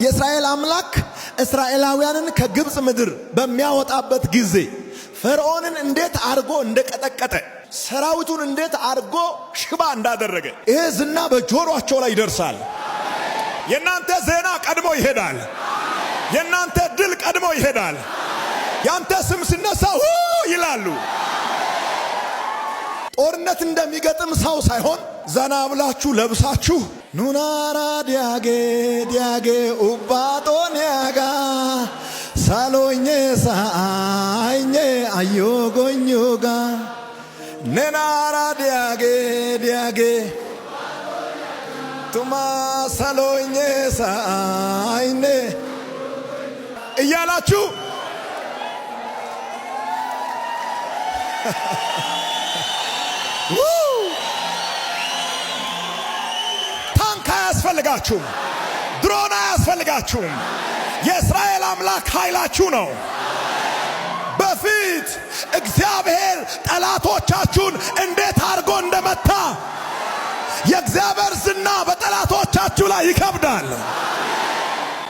የእስራኤል አምላክ እስራኤላውያንን ከግብፅ ምድር በሚያወጣበት ጊዜ ፈርዖንን እንዴት አድርጎ እንደቀጠቀጠ፣ ሰራዊቱን እንዴት አድርጎ ሽባ እንዳደረገ ይሄ ዝና በጆሮአቸው ላይ ይደርሳል። የእናንተ ዜና ቀድሞ ይሄዳል። የእናንተ ድል ቀድሞ ይሄዳል። ያንተ ስም ሲነሳ ሁ ይላሉ። ጦርነት እንደሚገጥም ሰው ሳይሆን ዘና ብላችሁ ለብሳችሁ ኑናራ ዲያጌ ዲያጌ ኡባጦንያጋ ሳሎኜ ሳአይኜ አዮጎኞጋ ኔናራ ዲያጌ ዲያጌ ቱማ ሳሎኜ ሳአይኔ እያላችሁ ታንክ አያስፈልጋችሁም፣ ድሮን አያስፈልጋችሁም። የእስራኤል አምላክ ኃይላችሁ ነው። በፊት እግዚአብሔር ጠላቶቻችሁን እንዴት አድርጎ እንደመታ የእግዚአብሔር ዝና በጠላቶቻችሁ ላይ ይከብዳል።